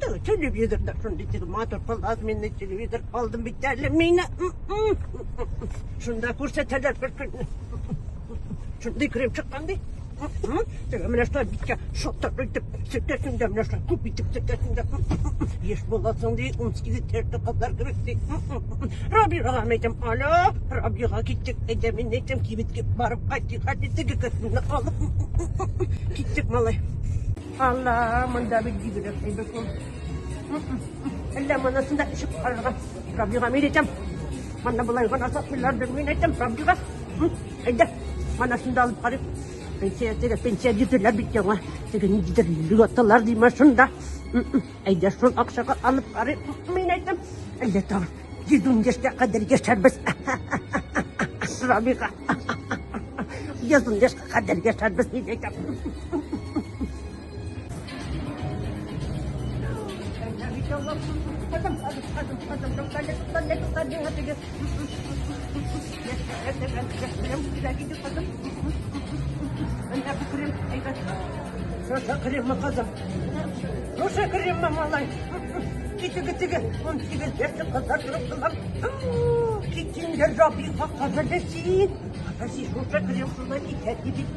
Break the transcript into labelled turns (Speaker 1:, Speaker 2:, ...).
Speaker 1: Теге телевизор да шундый теге матур плазменный телевизор алдым бит әле мин. Шунда күрсәтәләр бер көнне. Шундый крем чыккан ди. Теге менә шулай биткә шылтыр итеп сөртәсең дә, менә шулай күп итеп сөртәсең дә. Яшь буласың ди, 18 яшьле кызлар кебек ди. Рабига әйтәм, алло, Рабига киттек, әйдә мин әйтәм, кибеткә барып кайтыйк, әле теге костюмны алып киттек, малай. Алла, монда бит бигрәк әйбәт ул. Әллә монысын да эчеп карарга. Рабига мин әйтәм, монда болай гына сатмыйлардыр, мин әйтәм, Рабига. Әйдә, монысын да алып карыйк. Пенсия, теге пенсия бирделәр бит яңа. Теге ниндидер льготалар димә шунда. Әйдә, шул акчага алып карыйк, мин әйтәм. Әллә тагын 110 яшькә кадәр яшәрбез. Рабига. 110 яшькә кадәр яшәрбез, мин әйтәм. Шушы кызым. Шушы кремы, малай. Китеге теге, 18 яшьлек кызлар торып кылам. Китинде Рабига кызы син. Син шушы крем шулай итә дип бит.